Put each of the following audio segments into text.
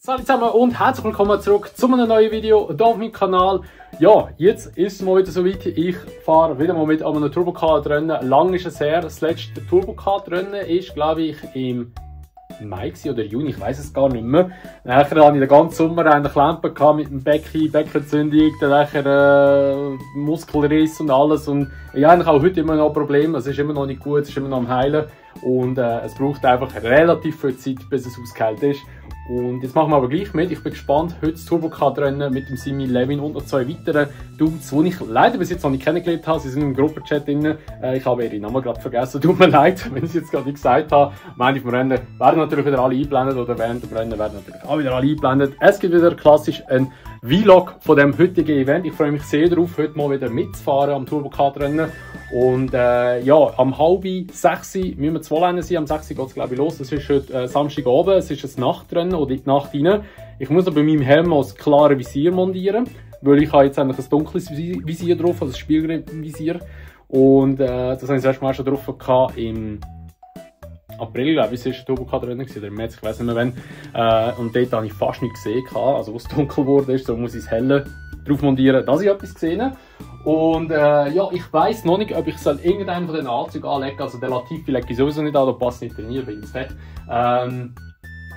Hallo zusammen und herzlich willkommen zurück zu einem neuen Video hier auf meinem Kanal. Ja, jetzt ist es mal wieder soweit. Ich fahre wieder mal mit einem Turbo-Kart-Rennen. Lang ist es her. Das letzte Turbo-Kart-Rennen ist, glaube ich, im Mai oder Juni, ich weiß es gar nicht mehr. Nachher hatte ich den ganzen Sommer eine Klempe mit dem Beckenentzündung, dann Muskelriss und alles. Und ja, eigentlich auch heute immer noch Probleme. Es ist immer noch nicht gut, es ist immer noch am Heilen. Und es braucht einfach relativ viel Zeit, bis es ausgeheilt ist. Und jetzt machen wir aber gleich mit. Ich bin gespannt. Heute das Turbo-Kart-Rennen mit dem Simi, Levin und noch zwei weiteren Dudes, die ich leider bis jetzt noch nicht kennengelernt habe. Sie sind im Gruppenchat drin. Ich habe ihren Namen gerade vergessen. Tut mir leid, wenn ich es jetzt gerade nicht gesagt habe. Am Ende vom Rennen werden natürlich wieder alle eingeblendet oder während dem Rennen werden natürlich auch wieder alle eingeblendet. Es gibt wieder klassisch ein Vlog von dem heutigen Event. Ich freue mich sehr darauf, heute mal wieder mitzufahren am Turbo-Kart-Rennen. Und ja, am 5:30 müssen wir zwei Rennen sein. Am 6 geht es glaube ich los. Das ist heute Samstagabend. Es ist ein Nachtrennen oder in die Nacht rein. Ich muss aber bei meinem Helm ein klares Visier montieren, weil ich habe jetzt eigentlich ein dunkles Visier drauf, also ein Spiegelvisier. Und das habe ich das erste Mal schon drauf gehabt im April, glaube ich, war es ein Turbo-Kart-Rennen oder im März, ich weiß nicht mehr wann. Und dort habe ich fast nichts gesehen, also wo es dunkel geworden ist, so muss ich das Helle drauf montieren, dass ich etwas gesehen habe. Und ja, ich weiss noch nicht, ob ich irgendeinen von den Anzügen anlege. Also den Latifi lege ich sowieso nicht an, da passt nicht trainieren, weil ich es fett.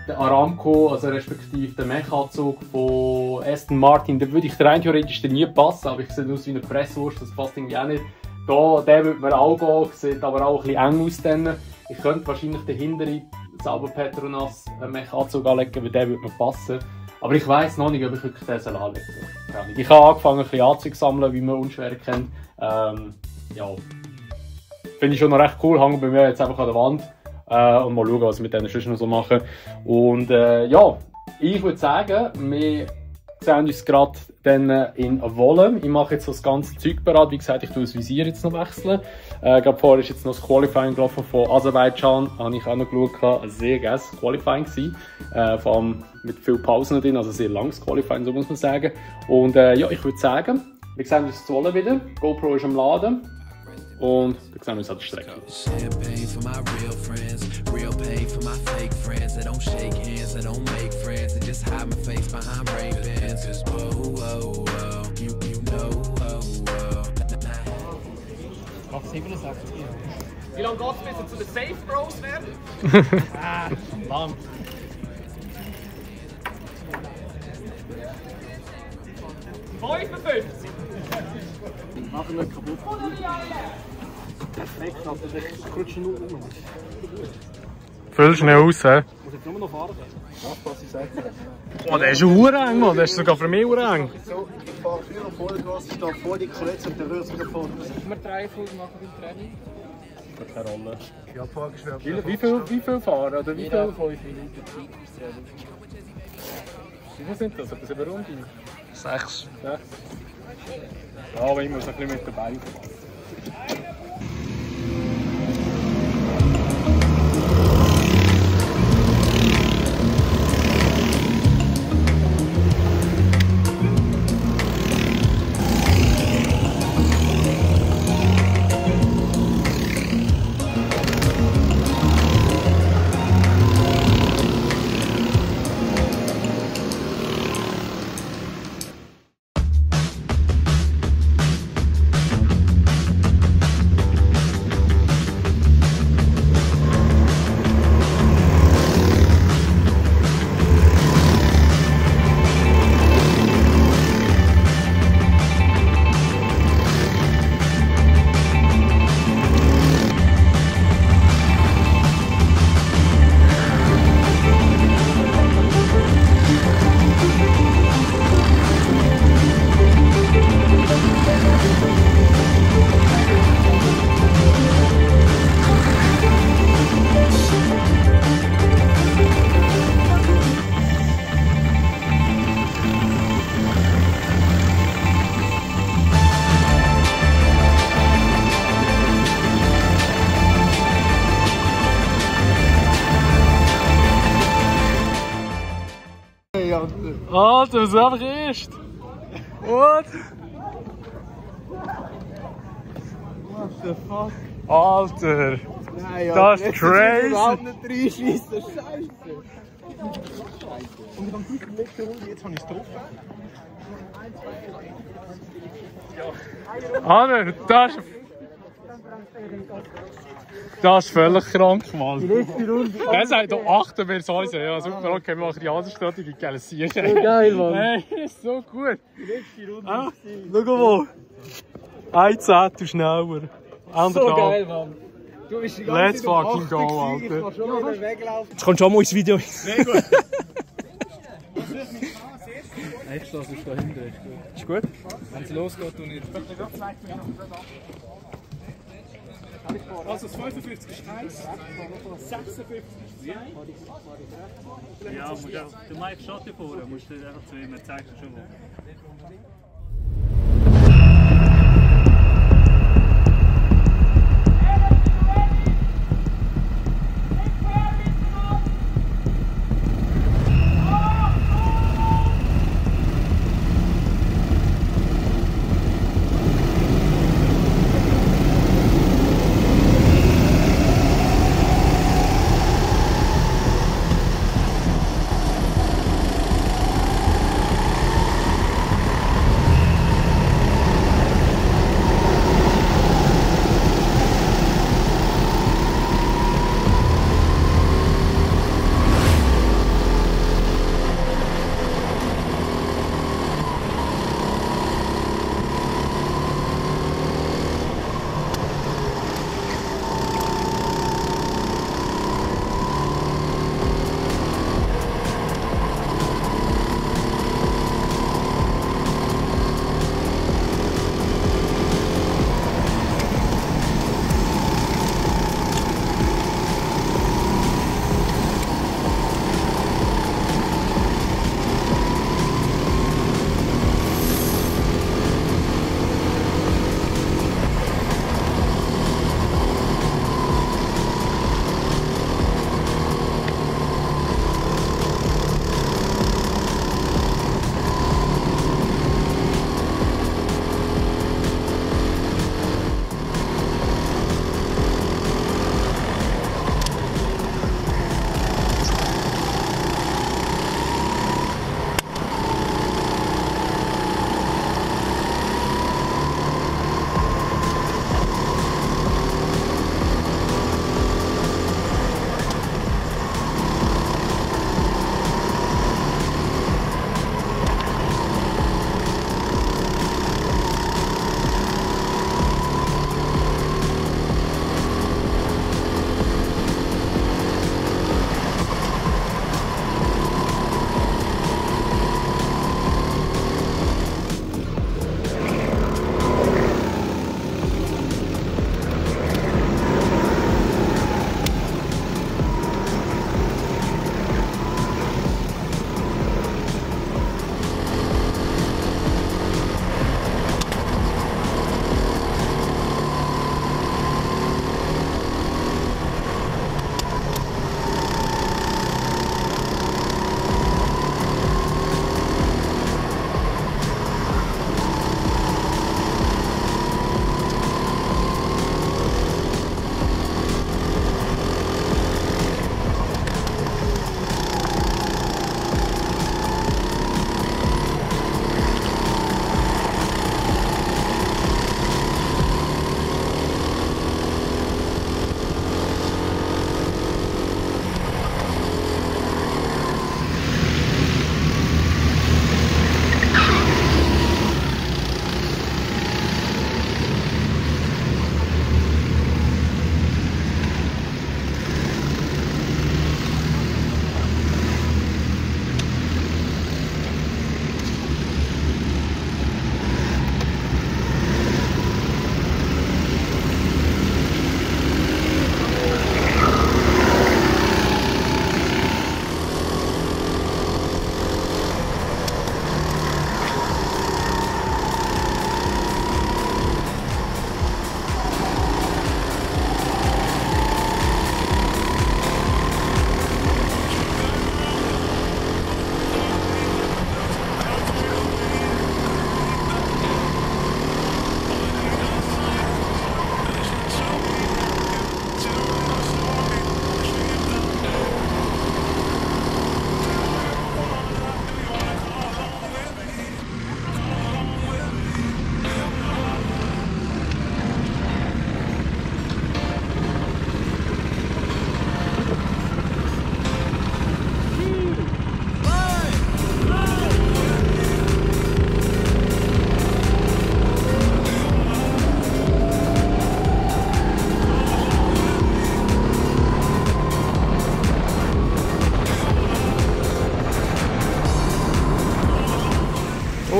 Der Aramco, also respektive der Mech-Anzug von Aston Martin, der würde ich rein theoretisch nie passen, aber ich sehe aus wie eine Presswurst, das passt irgendwie auch nicht. Da, der würde mir auch gehen, sieht aber auch ein bisschen eng aus dann. Ich könnte wahrscheinlich den hinteren Sauber Petronas Mech-Anzug anlegen, weil der würde mir passen. Aber ich weiss noch nicht, ob ich wirklich den anlegen soll. Ich habe angefangen, ein bisschen Anzüge zu sammeln, wie man unschwer kennt. Ja, finde ich schon noch recht cool, hängen bei mir jetzt einfach an der Wand. Und mal schauen, was ich mit denen schon noch so mache. Und ja, ich würde sagen, wir sehen uns gerade dann in Wolle. Ich mache jetzt so das ganze Zeug bereit. Wie gesagt, ich tue das Visier jetzt noch wechseln. Gerade vorher ist jetzt noch das Qualifying gelaufen von Aserbaidschan. Habe ich auch noch geschaut. Ein sehr geiles Qualifying gewesen. Vor allem mit viel Pausen drin, also sehr langes Qualifying, so muss man sagen. Und ja, ich würde sagen, wir sehen uns zu Wolle wieder. GoPro ist am Laden. Und wir sehen uns an der Strecke. Mach 67. Wie lange geht es, bis wir zu den Safe Bros werden? Lang. Machen wir kaputt. Perfekt, aber das rutscht nur um. Voll schnell raus, hä? Muss jetzt nur noch fahren. Das, was ich sage. Oh, der ist schon eng, Mann. Der ist sogar für mich eng. So, ich fahre früher auf Vollgas, ich stehe vor die Klötze und dann rührt es wieder vor. Wir 3 Fuß machen beim Training. Spielt keine Rolle. Ja, vorgeschwärmt. Wie viel fahren? Oder wie Jeder viel? 5 Minuten Zeit ins Training. Wie viel sind das? Etwas über Runde? 6. 6. Ja, aber ich muss ein bisschen mit dabei aufpassen. Alter, was einfach ist? What? What the fuck? Alter! Nein, Das ist jetzt crazy. überhaupt nicht reinschießen, Scheiße! Und dann die letzte Runde, jetzt habe ich es getroffen. Anne, das ist völlig krank, Mann. Die letzte Runde. Der sagt, doch achten wir so. Ja, super, okay, wir machen die andere Strategie. Geil, sicher. So geil, Mann. Hey, ist so gut. Die letzte Runde. Ah, schau mal. 1 Zettel schneller. So geil, Mann. Du bist die ganze Let's Zeit um fucking 8 go, gewesen. Ich Alter. kann schon wieder weglaufen. Jetzt kommst du auch mal ins Video. Sehr gut. Ich schlafe da hinten. Ist gut? Wenn es losgeht, du nicht. Also das 55 ist 1, 56 ist 2. Ja, du meinst schon davor, musst du einfach zu ihm zeigen schon wo.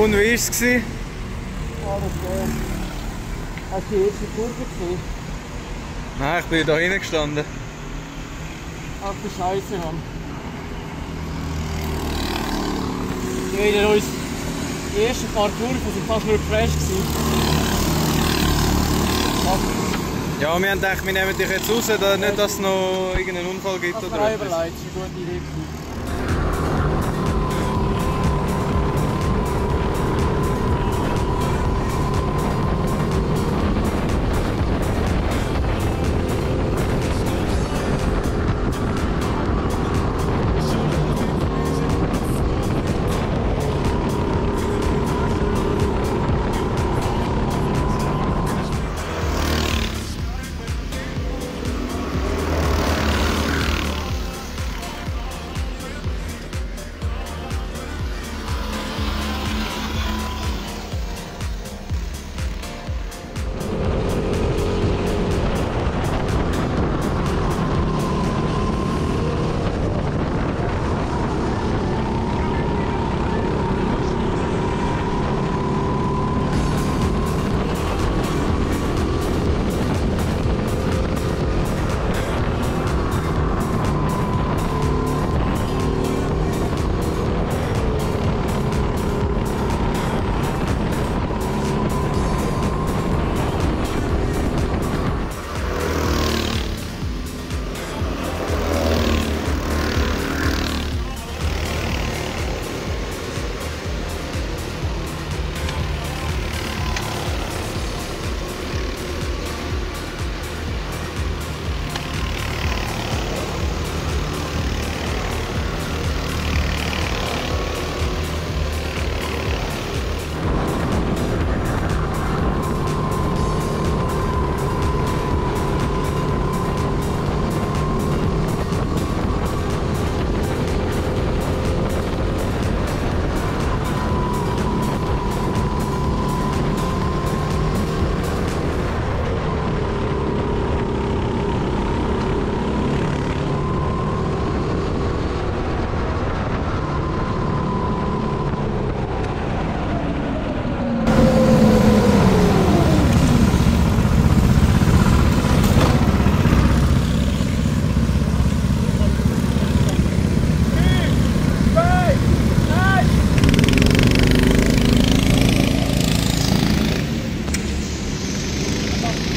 Und wie war es? Alles geil. Hast du die erste Kurve gesehen? Nein, ich bin da hinten gestanden. Ach du Scheiße, Mann. Wir haben uns die ersten paar Kurven sind fast nur geflasht gewesen. Ja, wir haben gedacht, wir nehmen dich jetzt raus, nicht, dass es noch irgendeinen Unfall gibt Das oder war etwas. überlegt, das war eine gute Idee gewesen.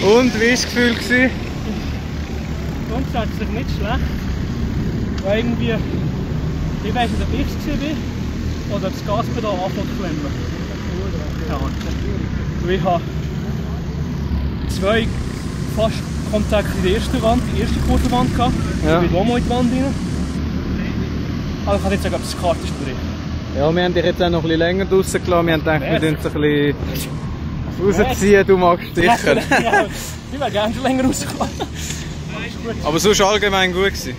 Und wie war das Gefühl? Grundsätzlich nicht schlecht. Weil irgendwie, ich weiss nicht, ob ich es war oder ob das Gaspedal anfängt zu klemmen. Keine Ahnung. Ich habe zwei fast Kontakte in der ersten Wand, die erste Kurvenwand gehabt. Ja. Ich bin nochmal in die Wand rein. Aber ich kann nicht sagen, ob das Kart ist drin. Ja, wir haben dich jetzt auch noch ein bisschen länger draussen gelassen. Wir haben gedacht, wir tun es ein bisschen rausziehen, du magst sicher. Ja, ich wäre gerne schon länger rausgekommen. Aber sonst allgemein gut gewesen.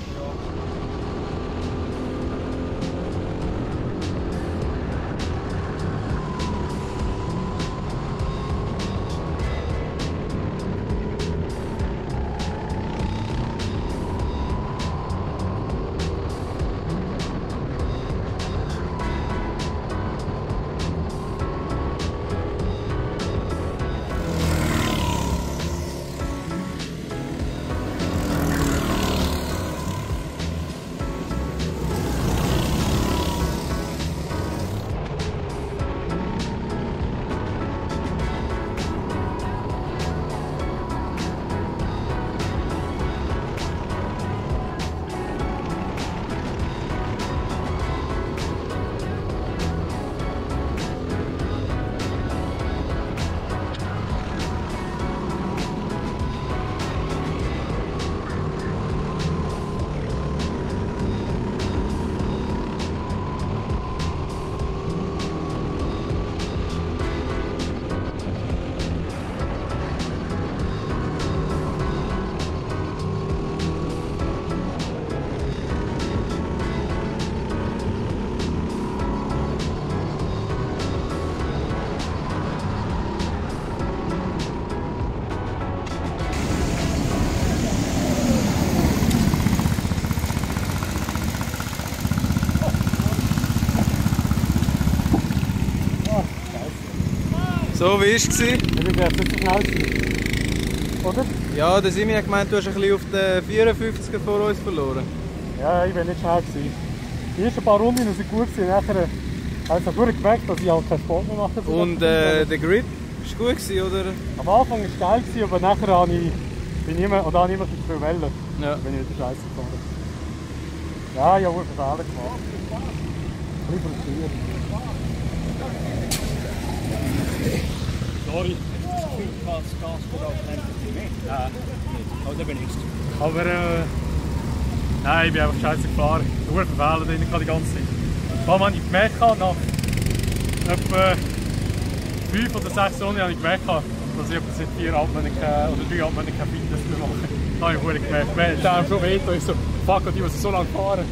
So, wie war es? Ich bin jetzt nicht so schnell gewesen. Oder? Ja, der Simi hat gemeint, du hast ein bisschen auf den 54er vor uns verloren. Ja, ich bin nicht schnell gewesen. Die ersten paar Runden waren gut gewesen. Nachher habe ich natürlich gemerkt, dass ich halt keinen Sport mehr mache. Und der Grip war gut gewesen, oder? Am Anfang war es geil gewesen, aber nachher habe ich nicht mehr zu viel Wellen. Ja. Bin ich wieder scheiße gefahren. Ja, ich habe einen Fehler gemacht. Ein bisschen frustriert. Sorry. Ich habe das Gaspedal nicht. Nein, nicht. Aber da bin ich. Aber nein, ich bin einfach scheiße gefahren. Nur verfehlen drin die ganze Zeit. Vor allem habe ich gemerkt, nach etwa 5 oder 6 Runden habe ich gemerkt, dass ich seit 4 Abmonaten oder 3 Abmonaten kein Fitness mehr mache. Das habe ich gut gemerkt. Der hat schon weh, ich so, fuck, die muss so lange fahren.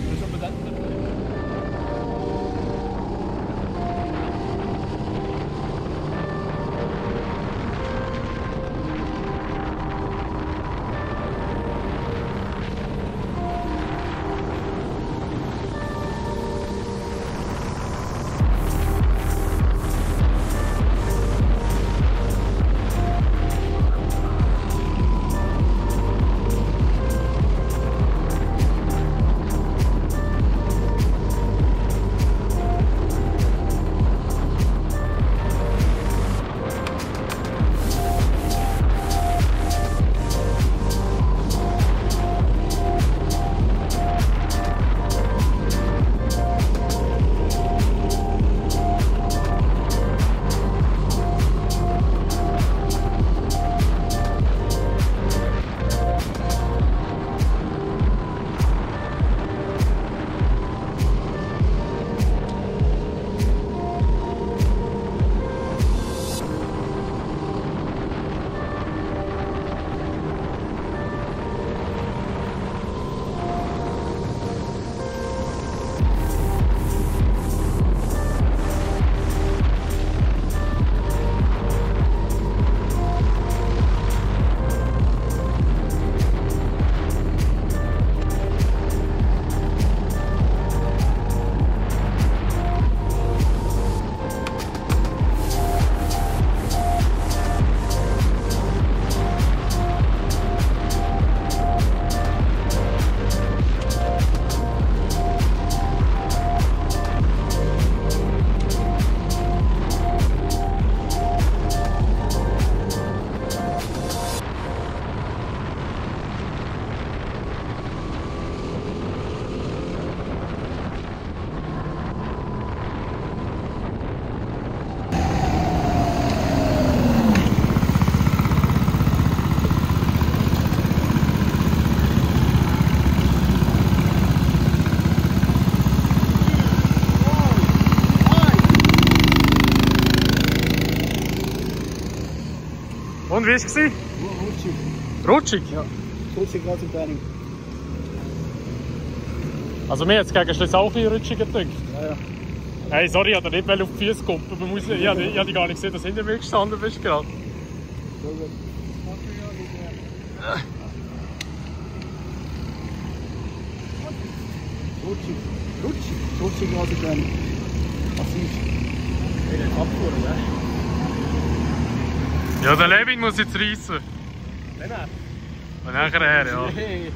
Und wie war es? Rutschig. Rutschig? Ja, rutschig gerade im Training. Also mir hat es gegen Schluss auch ein bisschen rutschiger gedacht. Ja, ja. Hey, sorry, ich wollte nicht auf die Füße kommen. Ich habe gar nicht gesehen, dass du hinter mir gestanden bist gerade. Rutschig. Rutschig. Rutschig gerade im Training. Massiv. Ich will abfuhren, ne? Ja, der Levin muss jetzt reissen. Und nachher her, ja. Hey.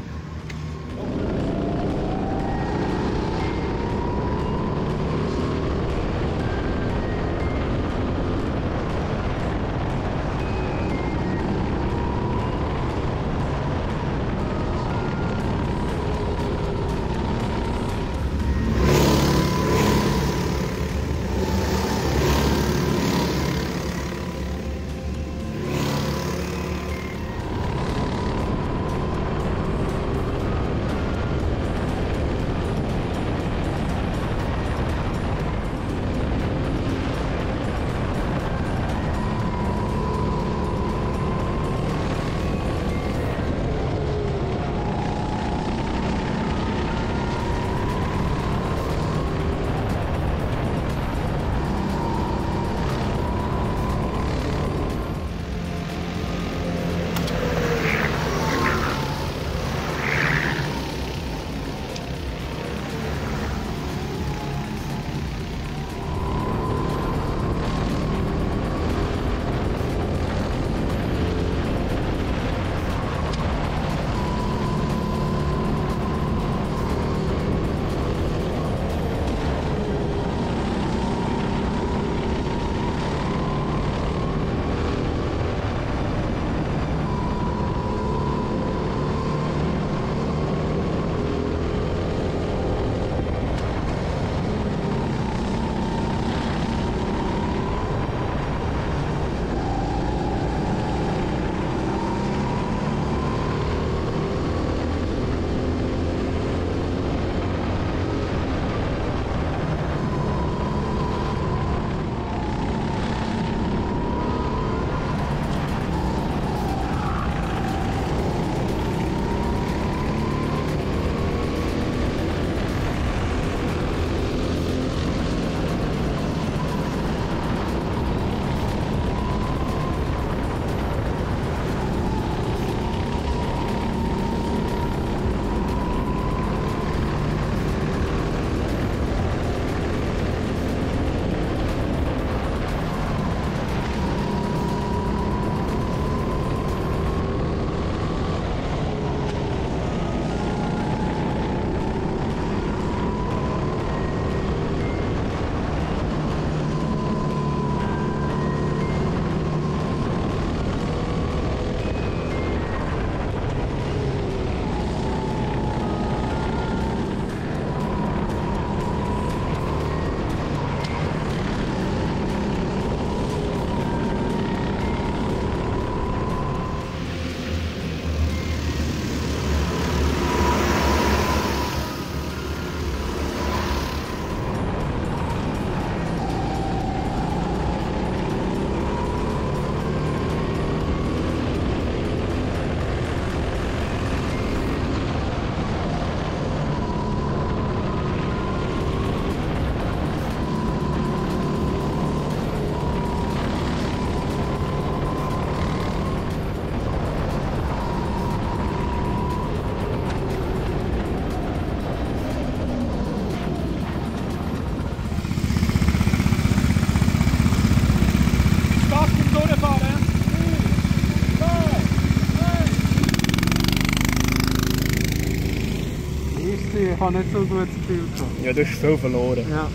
Ich habe nicht so ein gutes Gefühl gehabt. Ja, du hast viel verloren. Ja.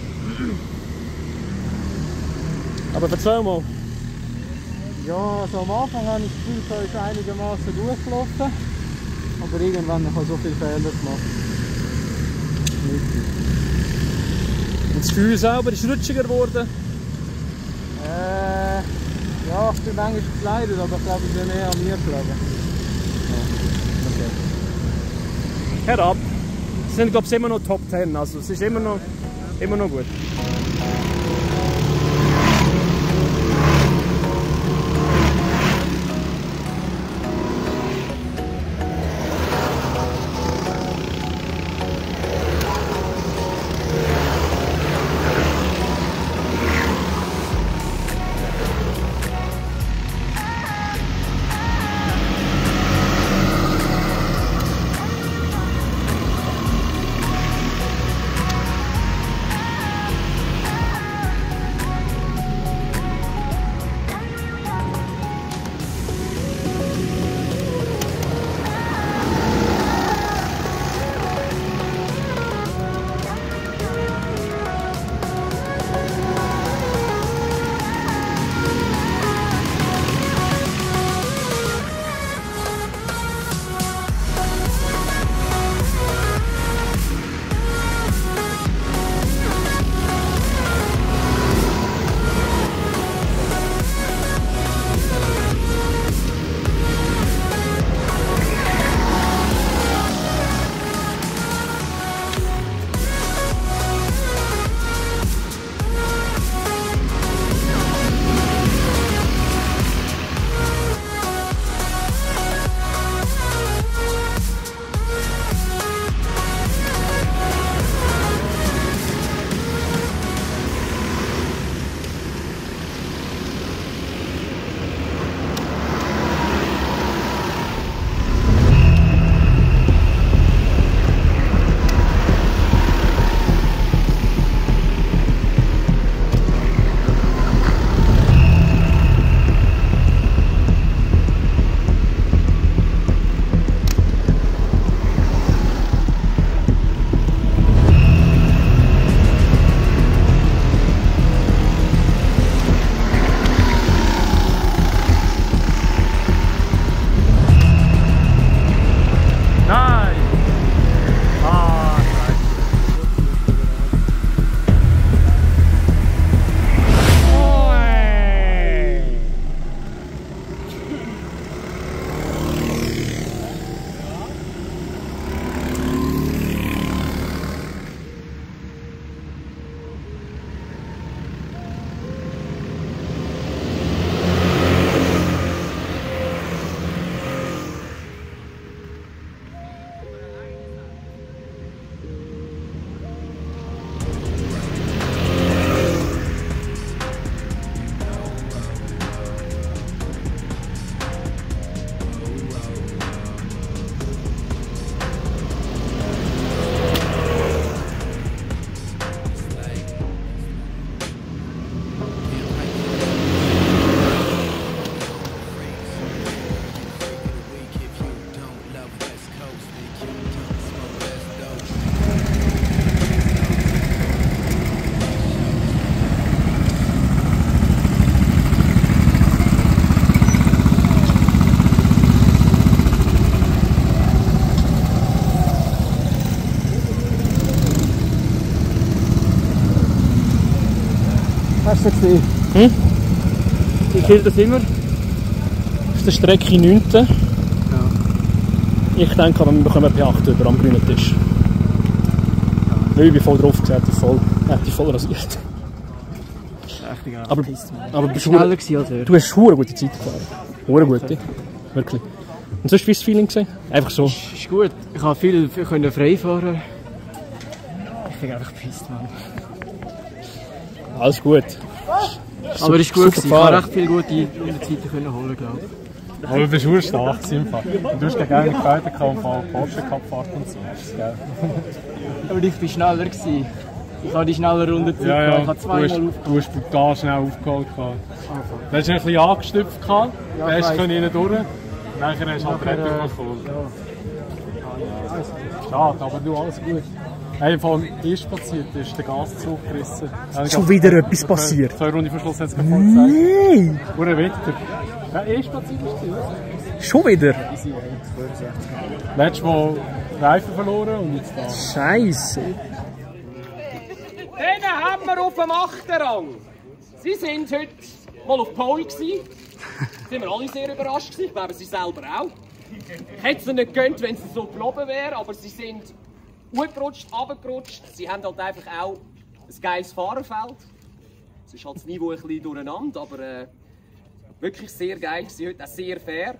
Aber erzähl mal. Ja, also am Anfang habe ich das Gefühl, es ist einigermaßen gut gelaufen. Aber irgendwann habe ich so viele Fehler gemacht. Und das Gefühl selber ist rutschiger geworden? Ja, ich bin manchmal gekleidet, aber ich glaube, ich bin mehr an mir gelegen. Herab. Es sind, glaube ich, immer noch Top 10. Also es ist immer noch gut. Hast du gesehen? Wie viel das immer? Auf der Strecke 9. Ja. Ich denke, wir bekommen P8 über am grünen Tisch. Ja. Ich bin voll drauf gesehen, die voll rasiert. Aber bist du schneller gewesen als er. Du hast eine gute Zeit gefahren. Eine gute. Wirklich. Und sonst, wie war das Feeling? Einfach so? Ist gut. Ich konnte viel frei fahren. Ich bin einfach gepisst, Mann. Alles gut. Aber es war gut. Ich konnte recht viele gute Rundenzeiten holen, glaube ich. Aber du bist sehr stark im Fall. Du hast gerne gefällt, von Porsche Cup Fahrt und so. Aber ich war schneller gewesen. Ich habe die schnelle Rundenzeit ja. Ich habe zweimal aufgeholt. Du hast brutal schnell aufgeholt. Du hast ein bisschen angestüpft, dann hast du rein durch. Nachher hast du halt Rettung bekommen. Schade, aber du, alles gut. Hey, vor allem ist passiert, ist der Gaszug gerissen. Schon wieder etwas passiert? 2 Runden vor Schluss hat es mir vorhin gesagt. Nein! Oder Wetter. Ja, ist passiert, ist Schon wieder? letztes Mal Reifen verloren und jetzt da. Scheiße. Den haben wir auf dem 8. Rang. Sie sind heute mal auf Pole gewesen. Sind wir alle sehr überrascht gewesen. Ich glaube, sie selber auch. Ich hätte es ihnen nicht gegönnt, wenn sie so geblieben wäre, aber sie sind hochgerutscht, runtergerutscht. Sie haben halt einfach auch ein geiles Fahrerfeld. Es ist halt das Niveau ein bisschen durcheinander, aber wirklich sehr geil. Sie heute auch sehr fair.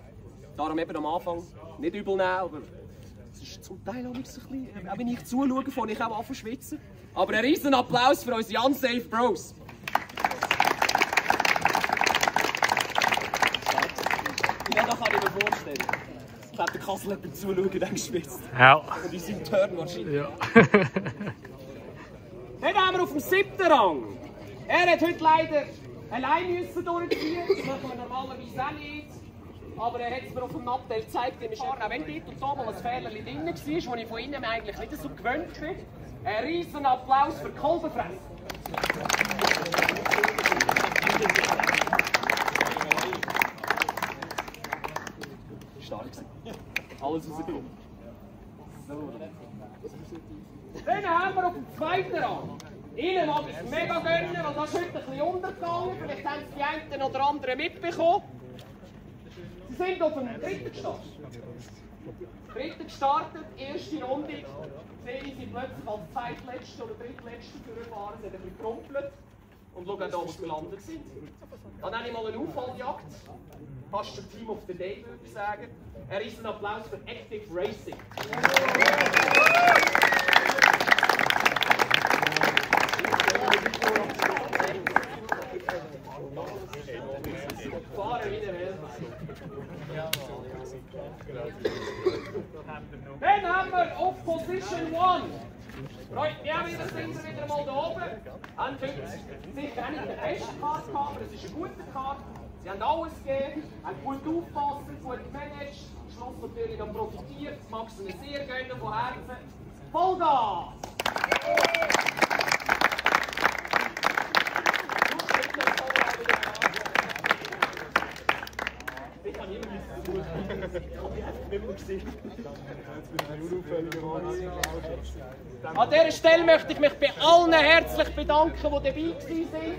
Darum eben am Anfang nicht übel nehmen, aber es ist zum Teil auch ein bisschen, auch wenn ich zuschaue, fange ich auch an zu schwitzen. Aber ein riesen Applaus für unsere Unsafe Bros. Ja, das kann ich mir vorstellen. Ich glaube, der Kassel hat beim Zuschauen dann geschwitzt. Ja. Und in seinem Turn wahrscheinlich. Ja. Dann haben wir auf dem 7. Rang. Er hat heute leider allein müssen durchziehen. Das machen wir normalerweise auch nicht. Aber er hat es mir auf dem Abteil gezeigt, im Schar, auch wenn dort und da mal ein Fehler drin war, das ich von innen eigentlich nicht so gewöhnt bin. Ein riesen Applaus für Kolbenfress. Stark gewesen. Alles rausgekommen. So. Dann haben wir auf dem 2. Rang. Ihnen mag ich es mega gönnen, weil das ist heute ein bisschen untergegangen. Vielleicht haben es die einen oder anderen mitbekommen. Sie sind auf dem 3. gestartet. 3. gestartet, erste Runde. Sehen Sie plötzlich als zweitletzte oder drittletzte durchfahren, sind ein bisschen gerumpelt und schauen da, wo sie gelandet sind. Dann habe ich mal eine Auffalljagd. Fast schon Team of the Day, würde ich sagen. Ein riesen Applaus für Active Racing. Fahren wieder helfen. Dann haben wir auf Position 1. Freut mich auch wieder, sind wir wieder mal da oben. Haben heute sicher auch nicht den besten Kart gehabt, aber es ist eine gute Karte. Sie haben alles gegeben, haben gut aufgepasst, gut gemanagt, am Schluss natürlich noch profitiert. Das mag es ihnen sehr gönnen von Herzen. Vollgas! Ich kann immer nicht so gut. Ich habe mich einfach nicht mehr gesehen. An dieser Stelle möchte ich mich bei allen herzlich bedanken, die dabei waren.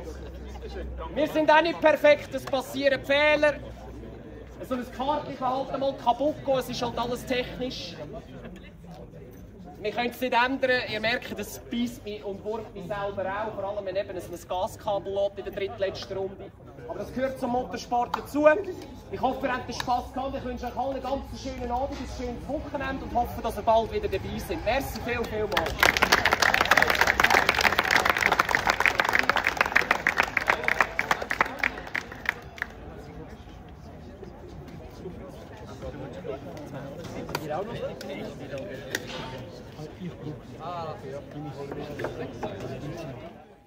Wir sind auch nicht perfekt, es passieren Fehler. So ein Kartchen kann halt einmal kaputt gehen, es ist halt alles technisch. Wir können es nicht ändern, ihr merkt, es beißt mich und wurmt mich selber auch, vor allem wenn eben ein Gaskabel lässt in der drittletzten Runde. Aber das gehört zum Motorsport dazu. Ich hoffe, ihr habt den Spass gehabt. Ich wünsche euch allen einen ganz schönen Abend, ein schönes Wochenende und hoffe, dass ihr bald wieder dabei seid. Merci vielmals.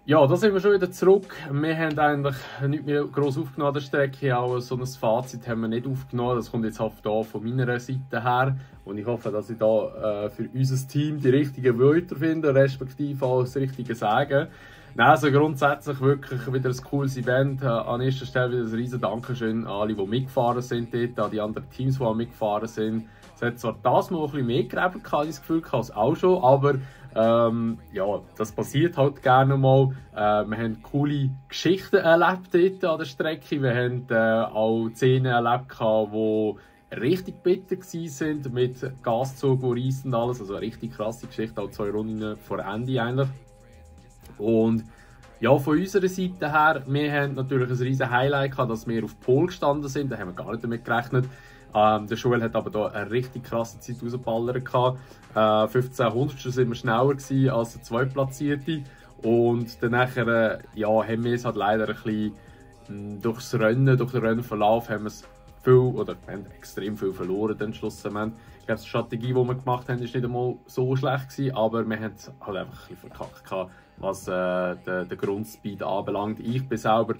Ja, da sind wir schon wieder zurück. Wir haben eigentlich nicht mehr gross aufgenommen an der Strecke, auch so ein Fazit haben wir nicht aufgenommen. Das kommt jetzt halt da von meiner Seite her. Und ich hoffe, dass ich da für unser Team die richtigen Wörter finde, respektive auch das richtige Sagen. Nein, also grundsätzlich wirklich wieder ein cooles Event. An erster Stelle wieder ein riesen Dankeschön an alle, die mitgefahren sind dort, an die anderen Teams, die auch mitgefahren sind. Es hat zwar das mal ein bisschen mehr gegeben, habe ich das Gefühl, als auch schon, aber ja, das passiert halt gerne mal. Wir haben coole Geschichten erlebt dort an der Strecke. Wir haben auch Szenen erlebt, die richtig bitter waren, mit Gaszug, der reisst und alles. Also eine richtig krasse Geschichte, auch 2 Runden vor Ende eigentlich. Und ja, von unserer Seite her, wir haben natürlich ein riesen Highlight gehabt, dass wir auf Pole gestanden sind. Da haben wir gar nicht damit gerechnet. Der Joel hat aber hier eine richtig krasse Zeit rausgeballert. 15 Hundertstel sind wir schneller gewesen als der Zweitplatzierte. Und dann nachher, ja, haben wir es halt leider ein bisschen durch den Rennverlauf haben wir es wir haben extrem viel verloren dann schlussendlich. Ich glaube, die Strategie, die wir gemacht haben, war nicht einmal so schlecht gewesen, aber wir haben es halt einfach ein bisschen verkackt, was den Grundspeed anbelangt. Ich bin selber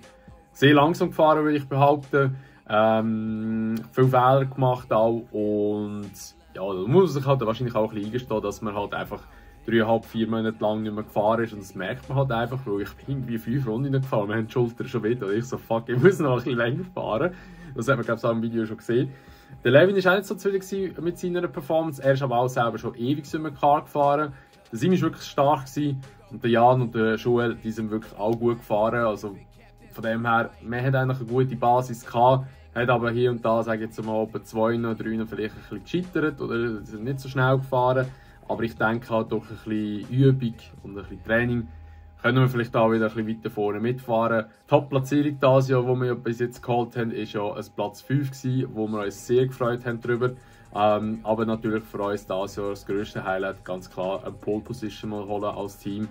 sehr langsam gefahren, würde ich behaupten. Viele Fehler gemacht auch und ja, da muss man sich halt wahrscheinlich auch ein bisschen eingestehen, dass man halt einfach 3,5–4 Monate lang nicht mehr gefahren ist. Und das merkt man halt einfach, weil ich bin irgendwie 5 Runden gefahren, wir haben die Schulter schon wieder. Und ich so, fuck, ich muss noch ein bisschen länger fahren. Das hat man, glaube ich, auch im Video schon gesehen. Der Levin war auch nicht so zufrieden mit seiner Performance. Er ist aber auch selber schon ewig in einem Car gefahren. Der Sim war wirklich stark gewesen. Und der Jan und der Joel, die sind wirklich auch gut gefahren. Also von dem her, man hat eigentlich eine gute Basis gehabt. Hat aber hier und da, sage ich jetzt mal, etwa 2 oder 3 vielleicht ein bisschen gescheitert oder sind nicht so schnell gefahren. Aber ich denke halt, durch ein bisschen Übung und ein bisschen Training können wir vielleicht auch wieder ein bisschen weiter vorne mitfahren. Die Top-Platzierung dieses Jahr, die wir bis jetzt geholt haben, war ja ein Platz 5 gewesen, wo wir uns sehr gefreut haben darüber. Aber natürlich für uns dieses Jahr das grösste Highlight, ganz klar, eine Pole Position mal holen als Team.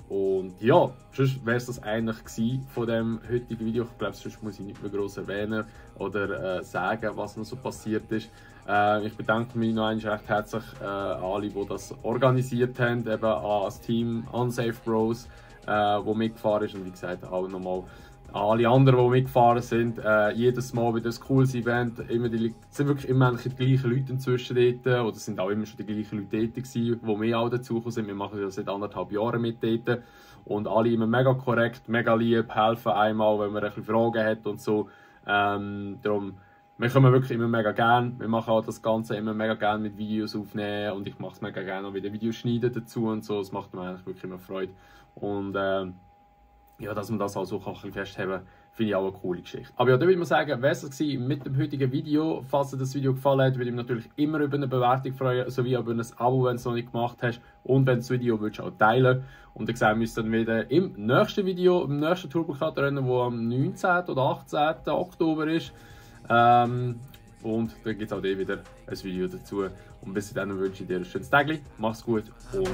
Und ja, sonst wäre es das eigentlich gewesen von dem heutigen Video. Ich glaube, sonst muss ich nicht mehr gross erwähnen oder sagen, was noch so passiert ist. Ich bedanke mich noch einmal recht herzlich an alle, die das organisiert haben, eben an das Team Unsafe Bros, wo mitgefahren ist, und wie gesagt auch nochmal an alle anderen, die mitgefahren sind. Jedes Mal wieder ein cooles Event. Es sind wirklich immer die gleichen Leute inzwischen dort, oder es sind auch immer schon die gleichen Leute dort gewesen, die wir auch dazugekommen sind. Wir machen das seit 1,5 Jahren mit dort. Und alle immer mega korrekt, mega lieb, helfen einmal, wenn man ein bisschen Fragen hat und so. Darum, wir kommen wirklich immer mega gerne. Wir machen auch das Ganze immer mega gerne mit Videos aufnehmen, und ich mache es mega gerne auch wieder Videos schneiden dazu und so. Das macht mir eigentlich wirklich immer Freude. Und ja, dass man das auch so ein bisschen festheben kann, finde ich auch eine coole Geschichte. Aber ja, da würde ich mal sagen, wäre es das mit dem heutigen Video. Falls dir das Video gefallen hat, würde ich mich natürlich immer über eine Bewertung freuen, sowie über ein Abo, wenn du es noch nicht gemacht hast. Und wenn du das Video willst, auch teilen. Und dann sehen wir uns dann wieder im nächsten Video, im nächsten Turbo-Kart-Rennen, das am 19. oder 18. Oktober ist. Und dann gibt es auch wieder ein Video dazu. Und bis dann wünsche ich dir ein schönes Tag. Mach's gut und